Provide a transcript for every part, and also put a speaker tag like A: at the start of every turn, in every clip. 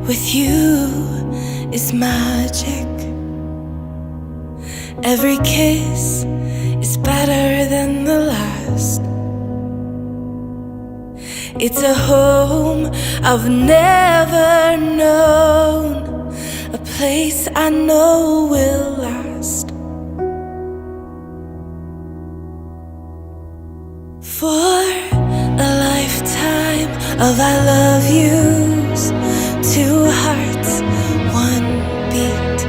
A: With you is magic. Every kiss is better than the last. It's a home I've never known, a place I know will last. For a lifetime of I love yous, two hearts, one beat.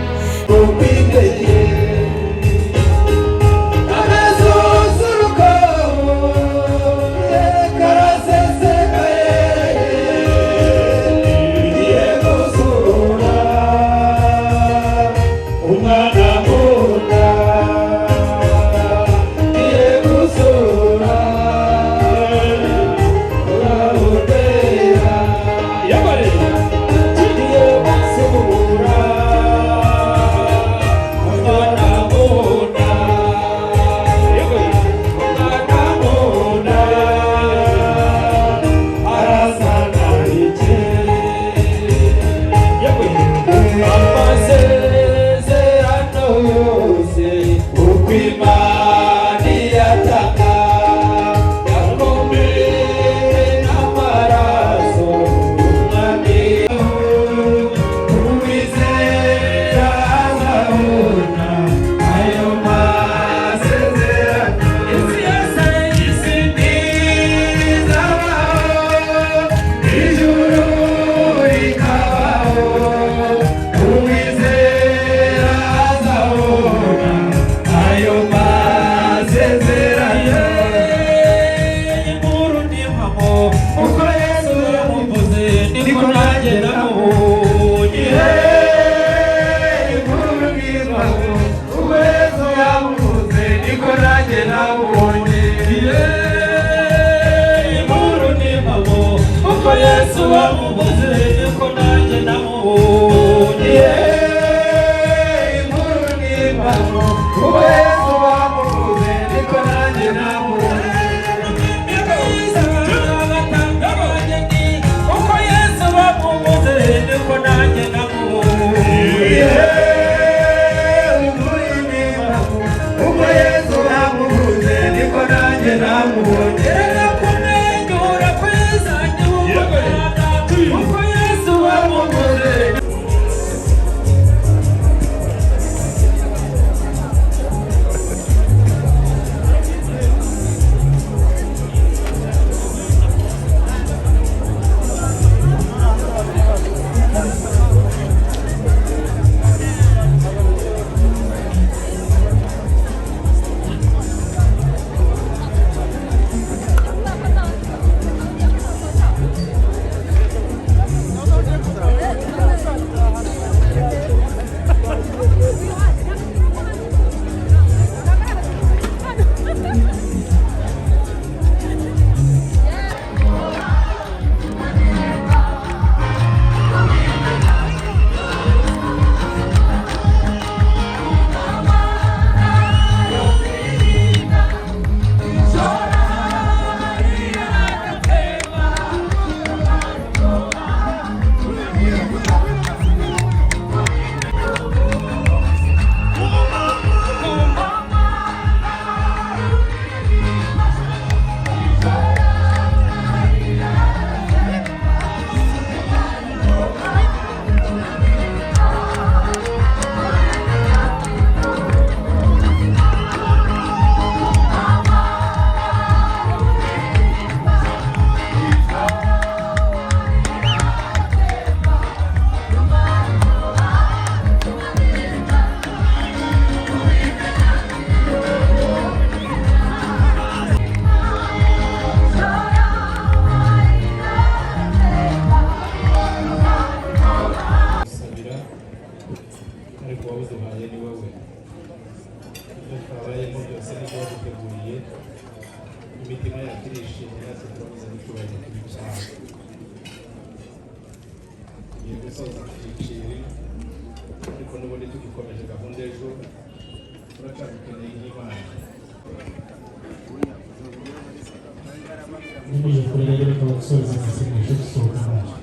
B: Ukwiteye agasusuruko karasesekaye, ngiye gusura umwana nkunda, ngiye gusura urabutera, ngiye gusura umwana nkunda, umwana nkunda arasa na amasezerano yose uko Imana iyatanga yakomeye n'amaraso umwami uwizera azabona ayo masezerano. Isi yose, isi ntizabaho, ijuru rikabaho, uwizera azabona ayo masezerano. Inkuru ni impamo, uko Yesu yamuvuze niko nanjye namubonye. Inkuru ni impamo, uko Yesu yamuvuze niko nanjye namubonye. Inkuru ni impamo, uko Yesu wamuvuze niko nanjye namubonye. Inkuru ni impamo, uko Yesu wamuvuze niko nanjye namubonye. Uko Yesu bamuvuze niko nanjye namubonye. Inkuru ni impamo, uko Yesu bamuvuze niko nanjye namubonye. Erega kumwenyura kwiza ni uko Yesu bamuvuze.
C: Gusabira, ariko uwabuduhaye ni wowe. Ibyo twabayemo byose nibyo waduteguriye. Imitima yacu irishimye, natwe turabuze n'icyubahiro kuri cyawe. Tugiye gusoza iki cyiciro, ariko n'ubundi tugikomeje gahunda ejo turacadukeneye nk'Imana.
D: Nkomeje kurega, reka gusoza amasengesho dusohoka. Ntacyo.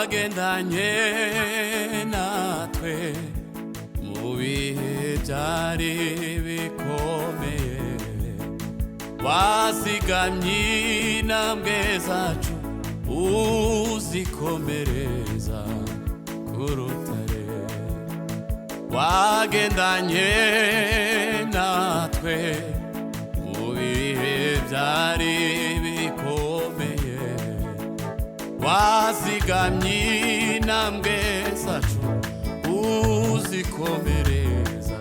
D: Wagendanye natwe mu bihe byari bikomeye, wasigamye intambwe zacu uzikomereza ku rutare. Wagendanye natwe mu bihe byari bikomeye, wazigamye intambwe zacu uzikomereza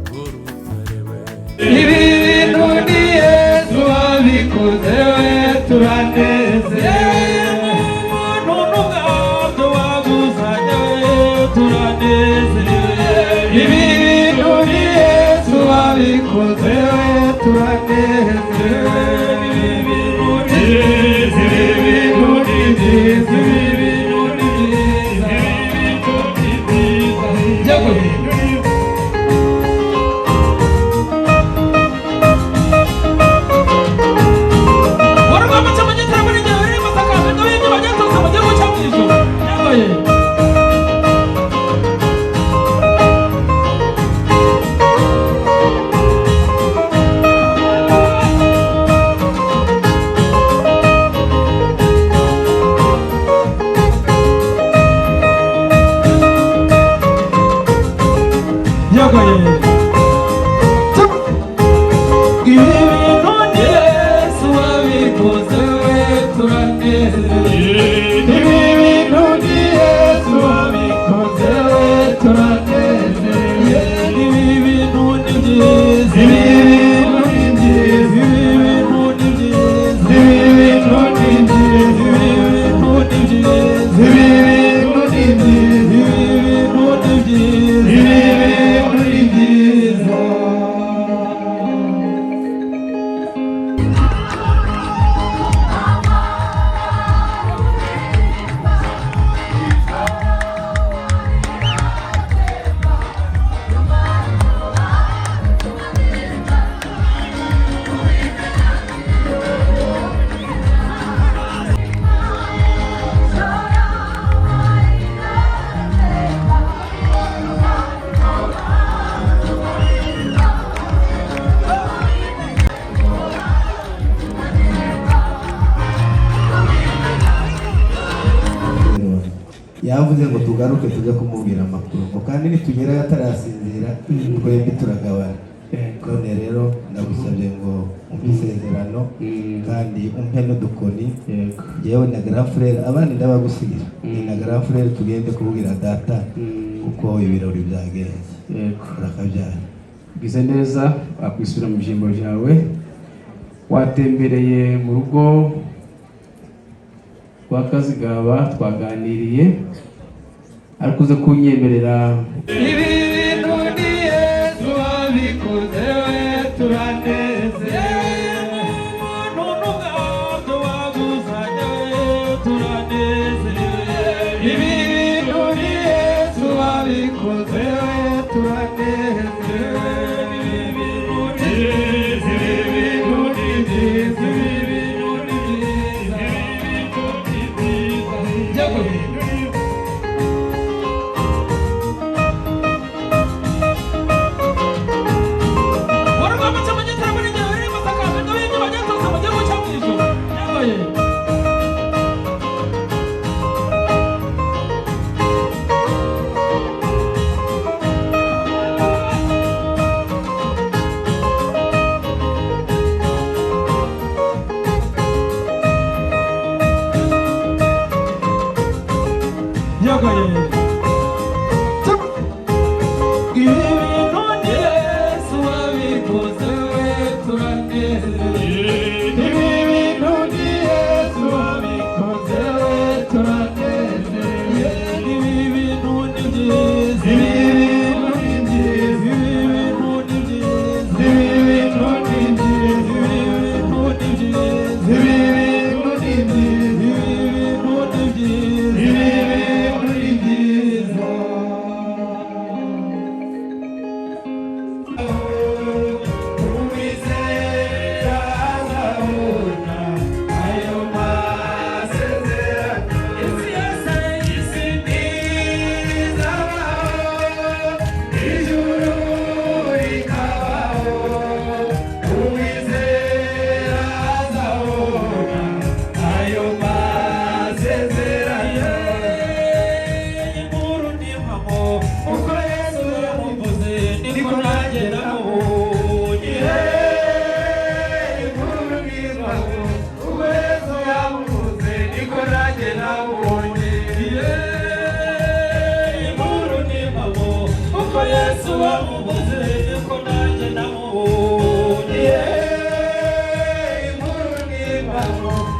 D: ku rutare we.
B: Ibi bintu ni Yesu wabikoze we, turanezerewe. Umuntu n'ubwabyo waguzanye we, turanezerewe. Ibi bintu ni Yesu wabikoze we, turanezerewe. Ibi bintu ni byiza, ibi bintu ni byiza, ibi bintu ni byiza, ibi bintu ni byiza. Yego. Ibi bintu ni Yesu wabikoze we, turanezerewe. Ibi bintu ni Yesu wabikoze we, turanezerewe. Ibi bintu ni byiza, ibi bintu ni byiza, ibi bintu ni byiza, ibi bintu ni byiza, ibi bintu ni byiza, ibi bintu ni byiza, ibi bintu ni byiza, ibi bintu ni byiza.
E: Yavuze ngo tugaruke tujye kumubwira amakuru, ngo kandi nitugerayo atarasinzira twembi turagabana. None rero ndagusabye ngo umpe isezerano kandi umpe n'udukoni, yewe na grand frère, abandi ndabagusigira, ni na grand frère, tugende kubwira data uko ibirori byagenze. Urakabyara.
C: Ugize neza wakwisubira mu byimbo byawe. Watembereye mu rugo rwa Kazigaba, twaganiriye, ariko uze kunyemerera.
B: Ibi bintu ni Yesu wabikoze we, turanezerewe. Umuntu n'ubwabyo waguzanye we, turanezerewe. Ibi bintu ni Yesu wabikoze we, turanezerewe. Ibi bintu ni byiza, ibi bintu ni byiza, ibi bintu ni byiza, ibi bintu ni byiza. Yego.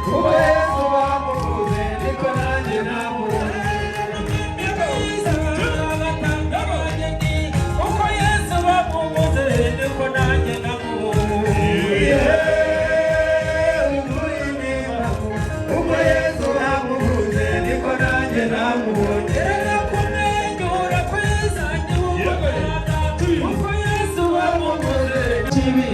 B: Uko Yesu bamuvuze niko nanjye namubonye.
F: Uko Yesu bamuvuze niko nanjye namubonye.
B: Uko Yesu bamuvuze niko nanjye namubonye.
F: Kumwenyura kwiza niwumwana. Uko Yesu bamuvuze
B: Kibi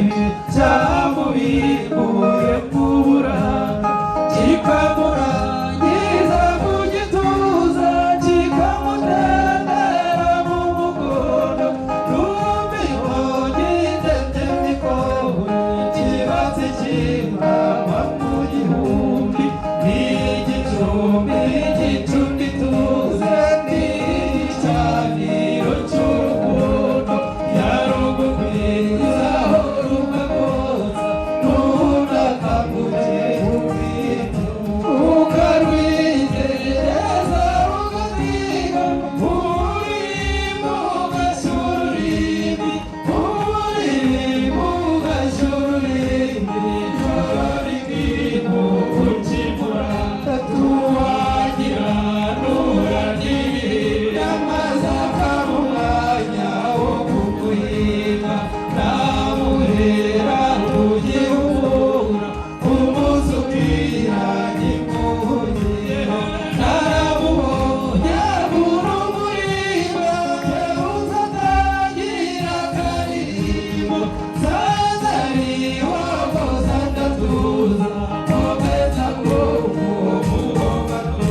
B: cyamubikuye ku buranga, kikamurangiza ku gituza, kikamutendera mu mukono. Rumbiho gitete mikore, kibatsi cy'intama mu gihumbi, ni igicumbi gicumbi tuze, ni igicaniro cy'urukundo. Yarugukwizaho rukakotsa, runakaguhumbi, ukarwitegereza rugatiga, ururimi ugashyura ururimi, ururimi ugashyura ururimi, ururimi ukimura, tuwagira nuragirira, maze akaba umwanya wo kuguhimba, namuhera tugihura, umunsi ukira nyimuhugiyeho, naramubonye agura umurimba, yabuze atagira akaririmbo, sazari wakoze ndatuza, komeza kumuhobano,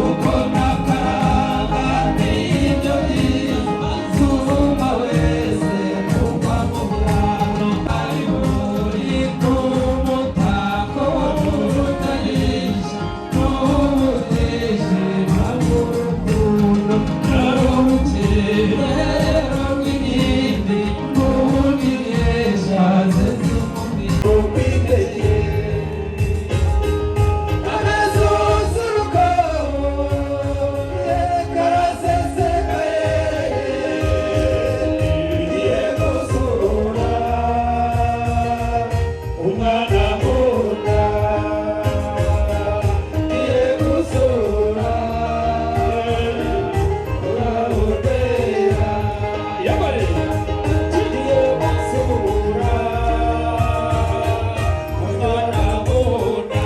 B: uko nakaranga n'ibyo byiza, nsumba wese kugwa mu bwano, ari muri n'umutako w'urutayisha, n'ubuteshe ntabwo urukundo, narukerero rw'inkindi, n'ubundi zimubiri. Agasusuruko, karasesekaye, ngiye gusura umwana nkunda, ngiye gusura urabutera, ngiye gusura umwana nkunda,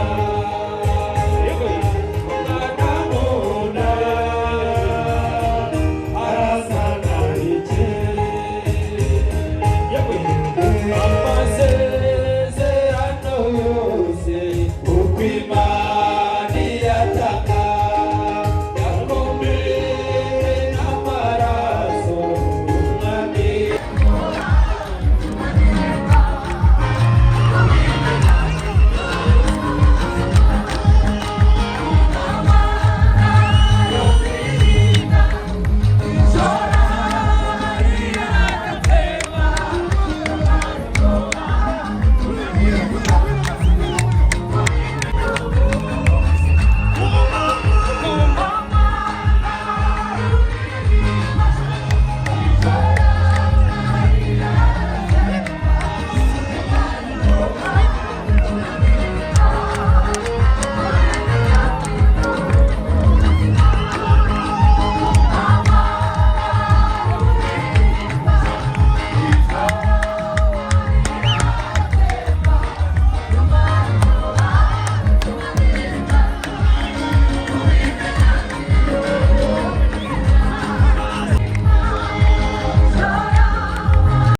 B: umwana nkunda, arasa nanjye. Amasezerano yose uko